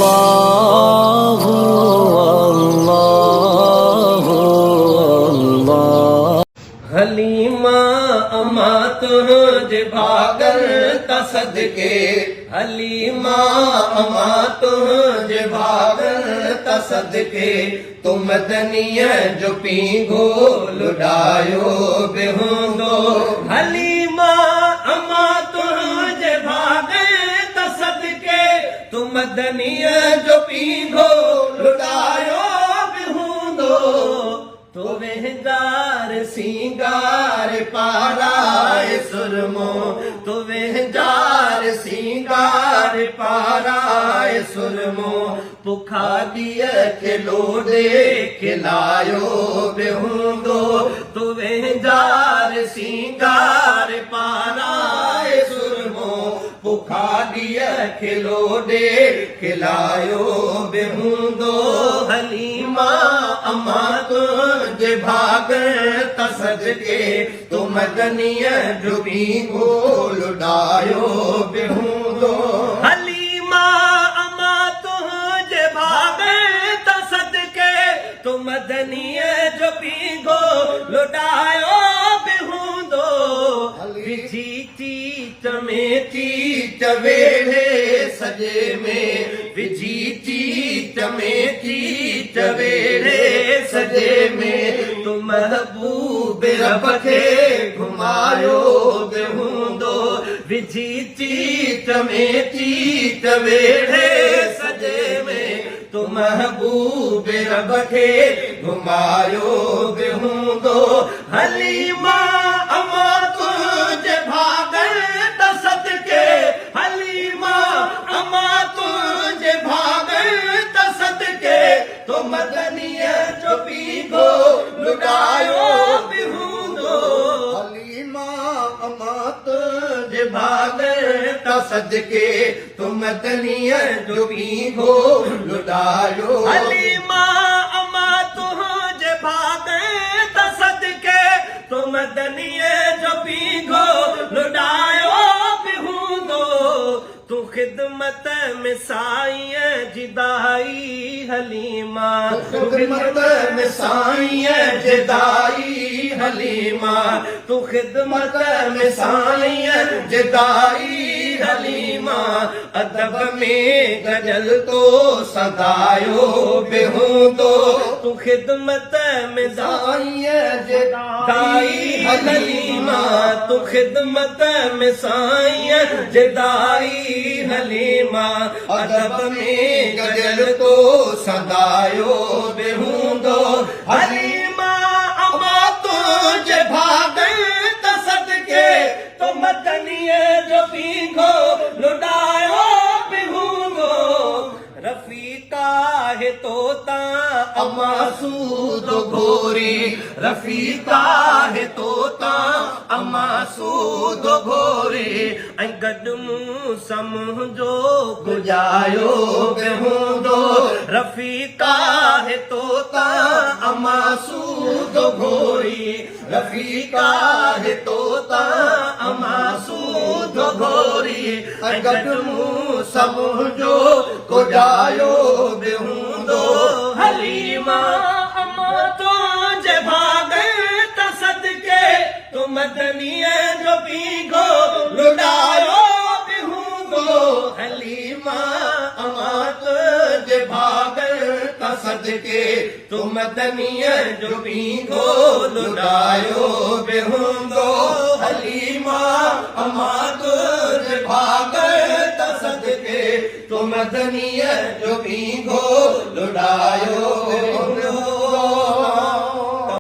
الله الله الله. حليما اما تنهنجي ڀاڳن تان صدقي، حليما اما تنهنجي ڀاڳن تان صدقي، تو مدنيء جو پينگهو لڏايو به هوندو. حليما اما تنهنجي ڀاڳن تان صدقي، تو مدنيء جو پينگهو لڏايو به هوندو. تو وهنجار سينگار پارائي سرمو، تو وهنجار سينگار پارائي سرمو، پکاديء کي لوڏي کلايو به هوندو. تو وهنجار سينگار پارائي سرمو، پکاديء کي لوڏي کلايو به هوندو. حليما اما تنهنجي ڀاڳن تان صدقي، تو مدنيء جو پينگهو لڏايو به هوندو. حليما اما تنهنجي ڀاڳن تان صدقي، تو مدنيء جو پينگهو لڏايو به هوندو. وجهي چيچ ۾ چيچ ويڙهي سڄي ۾، وجهي چيچ ۾ چيچ ويڙهي سڄي ۾، تو محبوب رب کي گهمايو به هوندو. وجهي چيچ ۾ چيچ ويڙهي سڄي ۾، تو محبوب رب کي گهمايو به هوندو. حليما اما تنهنجي ڀاڳن تان صدقي، حليما اما تنهنجي ڀاڳن تان صدقي، تو مدنيء جو پينگهو لڏايو به هوندو. حليما اما تنهنجي ڀاڳن تان صدقي، تو مدنيء جو پينگهو لڏايو. حليما اما تنهنجي ڀاڳن تان صدقي، تو مدنيء جو پينگهو لڏايو به هوندو. تون خدمت ۾ سائينء جي دائي حليما، تون خدمت ۾ سائينء جي دائي حليما، تون خدمت ۾ سائينء جي دائي حليما، ادب ۾ گڏيل تو سدايو به هوندو. تون خدمت ۾ سائينء جي دائي حليما، تون خدمت ۾ سائينء جي دائي حليما، ادب ۾ گڏيل تو سدايو به هوندو. حليما اما تنهنجي ڀاڳن ته صدقي، تو مدنيء جو پينگهو لڏايو به هوندو. رفيق آهي تو تان اما سود گهوري، رفيق آهي تو تان اما سود گهوري، ۽ گڏ مون سان منهنجو گجايو به هوندو. رفيق آهي تو تان اما سود گهوري، رفيق آهي تو تان اما سود گهوري، ۽ گڏ مون سان منهنجو ڪوڄايو به هوندو. حليما اما تنهنجي ڀاڳن تان صدقي، تو مدنيء جو پينگهو لڏايو به هوندو. حليما اما تنهنجي ڀاڳن تان صدقي، تو مدنيء جو پينگهو لڏايو به هوندو. حليما اما تنهنجي ڀاڳن تان صدقي، تو مدنيء جو پينگهو لڏايو به.